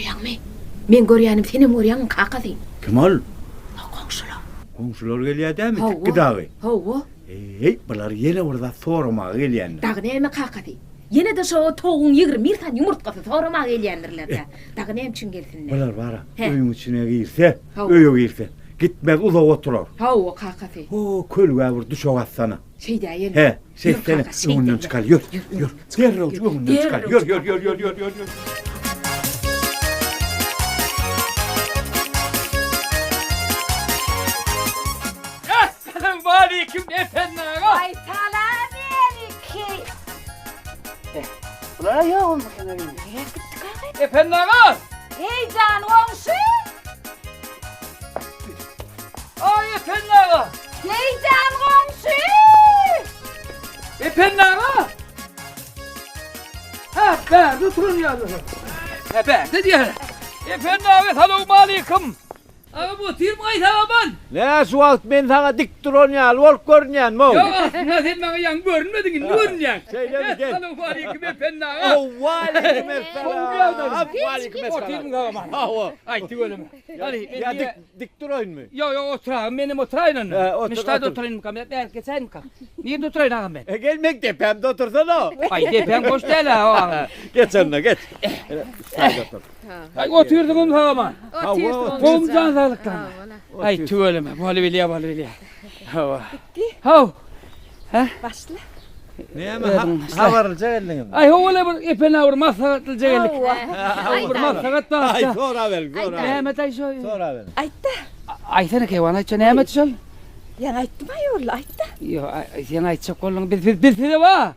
Görýäňmi? Meň görýänim senem görýäňmi kakasy? Kim ol? O goňşular. Goňşular gelýä dämi Hawa. Tikgi dagy? Hawa. Eý, bular ýene bir zat soramaga gelýändir. Dagy näme kakasy? Ýene-de şo towugyň 21 sany ýumurtgasy soramaga gelýändirler-dä. Dagy näme üçin gelsinler? Bular bar-a, He. öýüň içine girse, Hawa. öýe girse, gitmez uzak oturar. Hawa kakasy. Ho, kölgä bir düşek atsana. Şeýdäýeli. He, şeýtsene, Ýör kaka, şeýdeli. öňünden çykaly, ýör, ýör. Derrew öňünden çykaly, ýör, ýör, ýör, ýör, ýör, ýör, ýör. Essalawmaleýkim Ependi aga. Waý salam aleýkim. Bular ýok bolmasa Nerä gitdik aga? Ependi aga. Heý jan goňşy. Aý Ependi aga. Heý jan goňşy. Ependi aga. Ha, bärde oturan ýaly. Ha, bärde diýer. Ependi aga salowmaleýkim. Agam otyrmy gaýta aman? Nä şu wagt men saňa dik duran ýaly bolup görünýänmi-ow? Ýok aslynda sen maňa ýaňy görünmediň indi görünýäň. Şeýlemi gel. Essalawmaleýkim Ependi aga. Waleýkim esselam. Waleýkim esselam. Otyrmyň sag-aman? Hawa. Aý tüweleme. Hany men Ýa dik dik duraýynmy? Ýok ýok otur agam menem oturaýyn onda. Hä otur. Men şu taýda oturaýynmykam ýa bärik geçäýinmikam? Nirde oturaýyn agam men? E gel meň depämde otursana. Aý depäň boş däl-ä o agam. Geç onda geç. Şu taýda otur. Aý otyrdyňyzmy sag-aman? Hawa. Gowumy jan saglyklaryň? Aý tüweleme, bolubilýä, bolubilýä. Hawa. Haw. Hä? Başla. Näme habarlyja geldiňizmi? Aý hawa-la bir Epen aga bir maslahatlyja geldik. Hawa. Bir maslahat bar. Aý soraberiň, soraberiň. Näme aý şo? Soraberiň. Aýtda. Aýtsana Keýwan aýtça näme şol? Ýaňy aýtdym aý ogul, aýtda. Ýok, sen aýtjak bolduň. Biz biz size bar.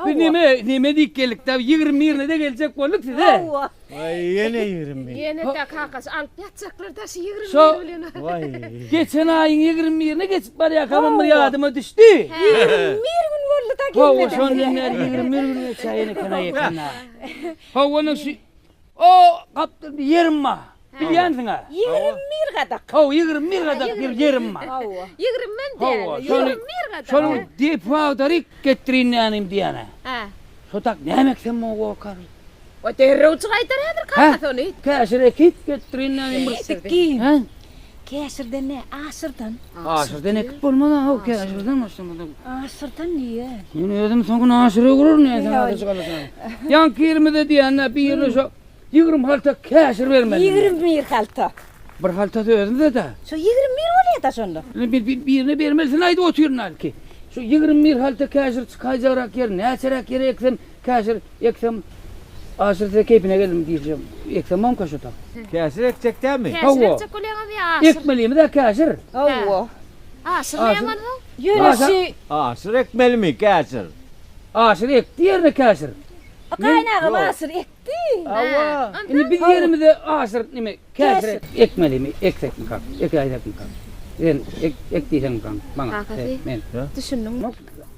Biz neme, neme diýip geldik-dä, 20 birine-de geljek bolduk size. Hawa. Waý, ýene 21. Ýene-de kakasy alyp ýatjaklar daşy 21 Şo bilen. Waý. Geçen aýyň 21-ine geçip barýarkamam bir ýadyma düşdi. 21 gün boldy-da gelmeden. Hawa, şondan bäri 21 gün geçýär eken-aý eken-ä. Hawa, onuň şu o gapdalda ýerim bar. Bilýänsiň-ä. 21 gadak. Hawa, 21 gadak bir ýerim bar. Hawa. Ýigrimem däl, Hawa, şony 21 gadak. şonuň depo agdaryk getdirin nänim diýýän-ä. Hä. Şo tak näme eksem oňa gorkar. O derrewçi gaýdar häzir kakasy ony. Käşir ekip getdirin nänim bir. Dikgi. Hä? Käşirden nä, aşyrdan. Aşyrdan ekip bolmaz-a, haw, käşirden başlamaly. Aşyrdan diýýä. Men özüm soňuny aşyra uraryn ýa sen aşyr çykarsaň. Ýaňky ýerimize diýende birine şo 20 halta käşir bermeli. 21 halta. Bir haltasy özümizde-de. Şo 21 bolýa-da şonda. Indi bir, bir, birine bermelisin aýdyp otyryn hälki. Şu 21 halta käşir çykaýjagrak ýer, näçeräk ýere eksem, käşir eksem, aşyr size keýpine geldim diýjek. Eksem bomka şo tak. Käşir ekjek dälmi? Käşir Hawa. ekjek bolýaňyz ýa aşyr? Ekmelimiz-ä käşir. Hawa. Aşyr Aşyr. näme onsoň? Ýöne Aşa- şu Aşyr ekmelimi käşir? Aşyr ekdi ýerine käşir. Gaýynagam aşyr ekdi. Hawa. Indi biz ýerimize aşyr nime käşir ekmelimi, eksekmikak, ekäýsekmikak. Sen ek, ek diýseňmikak maňa. Kakasy. Men. Düşündiňmi?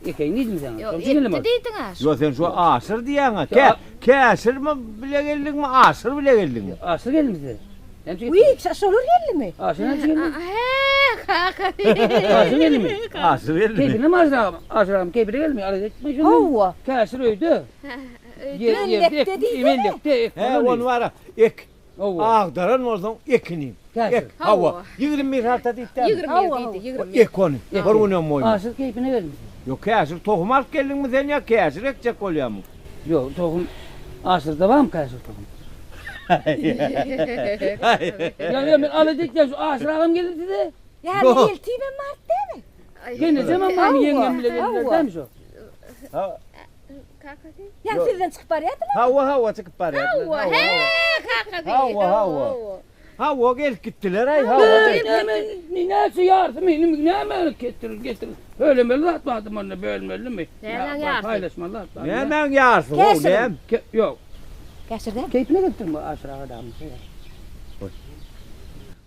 Ekeýin diýdim saňa. Ýok, Şonuň üçin ekdi geldim. diýdiň-ä. Ýok, sen şu aşyr diýýäň-ä. Kä, käşirmi bile geldiňmi, aşyr bile geldiňmi? Aşyr geldim size. Näme üçin Wiý, şolar geldimi? Aşyr näme üçin geldi? Hä, kakasy. Aşyr geldimi? Aşyr geldimi? Keýpine mi aşyr agam? Aşyr agam keýpine gelmi? Alada etme şony. Hawa. Käşir öýde. Mellekde diýsene. Mellekde ek. He, ony bar-a, ek. Hawa. Agdaran bolsaň ekini. Käşir. Ek, hawa. 21 halta diýip dälmi? 21 diýdi, 21. Ek ony. Bir günem goýma. Aşyr keýpine gelmi? Ýok, käşir tohum alyp geldiňmi sen ýa käşir ekjek bolýarmyň? Ýok, tohum Aşyrda barmy käşir tohum? Ýa ýa men alada etýän şu Aşyr agam geldi size. Ýa eltibem baryp dämi? Gelnejem barmy ýeňňem bile geldiler dämi şo? Kakasy. Ýa sizden çykyp barýardylar? Hawa, hawa çykyp barýardylar. Hawa, he, kakasy. Hawa, hawa. Hawa gelip gitdiler-aý, hawa. Näme, näçe ýarysy meniň, näme getir, getir. Bölünmeli zat bardy munda, bölünmelimi? Nämäň ýarysy? Paýlaşmaly zat bar. Nämäň ýarysy, how, näm? Ýok. Käşir däl. Keýpine gelipdir bu Aşyr aga dagyň.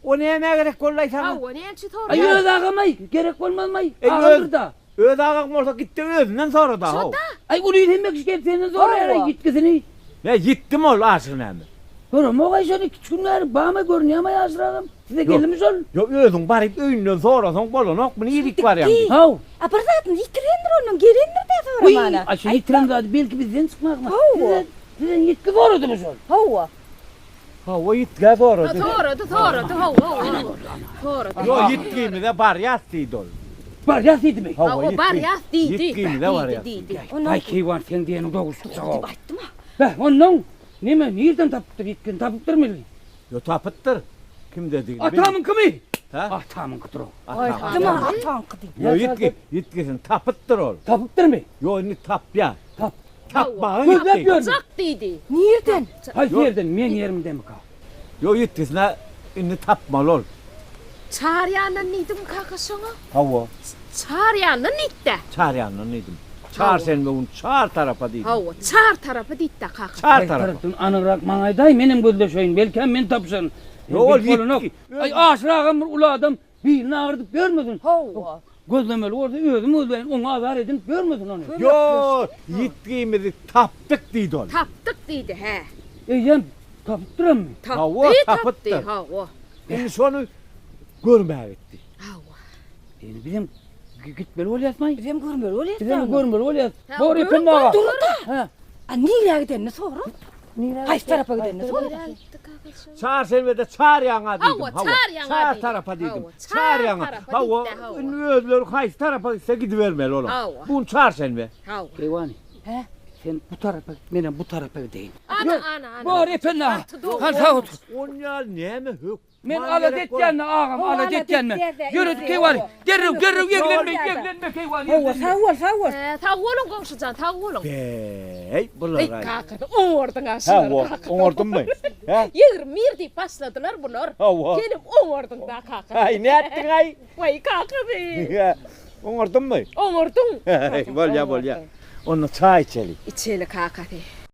O nämä gerek boldy-aý saňa? Hawa, näme üçin soraýaň? Aý, öz agam-aý, gerek bolmazmy-aý? Agamdyr-da. Öz agaň bolsa gitde özünden sora-da, how. Şo-da. Aý, uly hemme kişi gelip senden soraýar-aý ýitgisini. Nä, ýitdimi ol Aşyr näme? Göremok-aý şony, iki-üç gün bäri bamy, görünýärmi-aý Aşyr agam? Size geldimi şol? Ýok, özüň baryp öýünden sorasaň bolanokmy, nirik barýaň diýip. Haw. A bir zadyny ýitirendir ondan, gelendir-dä soramana. Wiý, a şu ýitiren zady belki bizden çykmazmy? Hawa. Sizden ýitgi soradymy şol? Hawa. Hawa, ýitgä sorady. Sorady, sorady, hawa, hawa. Sorady. Ýok, ýitgimize barýas diýdi ol. Barýas diýdimi? Hawa, barýas diýdi. Ýitgimize barýas diýdi. Aý, keýwan, seň diýeniň dogry çykjag-ow. Aýtdym-a. Beh, onnoň neme, nirden tapypdyr ýitgini, tapypdyrmy? Ýok, tapypdyr. Kimdedigini bilmedim. Atamyňkymy? Hä? Atamyňkydyr o. Aýtdym-a, ataňky diýip. Ýok, ýitgi, ýitgisini tapypdyr ol. Tapypdyrmy? Ýok, indi tapýar. Tap. Tapmaga Gözläp gitdi. ýörmi? Tapjak diýdi. Nirden? Haýsy ýerden? Meň ýerimdemika? Ýok, ýitgisine indi tapmaly ol. Çar ýandan diýdiňmi kaka şoňa? Hawa. Çar ýandan diýdi-dä. Çar ýandan diýdim. Çarşenbe gün çar tarapa diýdim. Hawa, çar tarapa diýdi-dä kaka. Çar Haýsy tarapa. tarapdan anygrak maňa aýdaý, menem gözleşeýin, belkäm men tapyşaryn. Ýok, ol Bilip bolanok. ýitgi. Aý, Aşyr agam bir uly adam, Bilini agyrdyp ýörmesin. Hawa. Gözlemeli bolsa özüm gözläýin, oňa azar edinip ýörmesin ony. Ýok, ýitgimizi tapdyk diýdi ol. Tapdyk diýdi, hä. Eýýäm tapypdyrammy? Hawa, Tapdy, tapdy, tapypdyr. hawa. Indi şony görmäge gitdi. Hawa. Indi bizem gitmeli bolýasmaý? Bizem görmeli bolýas. Bizem görmeli bolýas. Hä, Bor görüň, Ependi aga. Dur-da. Hä. A nirä gidenini sora. Haýsy tarapa gidenini sora. Çarşenbede çar ýaňa diýdim. Hawa, çar ýaňa Çar diýdim. tarapa diýdim. Hawa, Çar çar ýaňa. tarapa Hawa, diýdi, hawa. indi özleri haýsy tarapa gitse gidibermeli olar. Hawa. Bu gün çarşenbe. Hawa. Keýwany. Hä? Sen bu tarapa git, menem bu tarapa gideýin. Ana, ana, ana. Bor Ependi aga. Gaty dogry. Hany sag otur. Onýa näme hök Men alada etýän agam, alada etýän men. Ýöredik keýwany. Derrew, derrew eglenme, eglenme keýwany. Hawa, sag bol, sag bol. Sag boluň goňşujan, sag boluň. Beý, bular Eý, aý. kakasy, oňardyň-a şulary. Hawa, oňardymmy? Hä? 21 diýip başladylar bular. Hawa. Senem oňardyň-da kakasy. Aý, nätdiň-aý? Waý, kakasy. Oňardymmy? Oňardyň. Bolýa, bolýa. Onda çaý içeli. Içeli kakasy.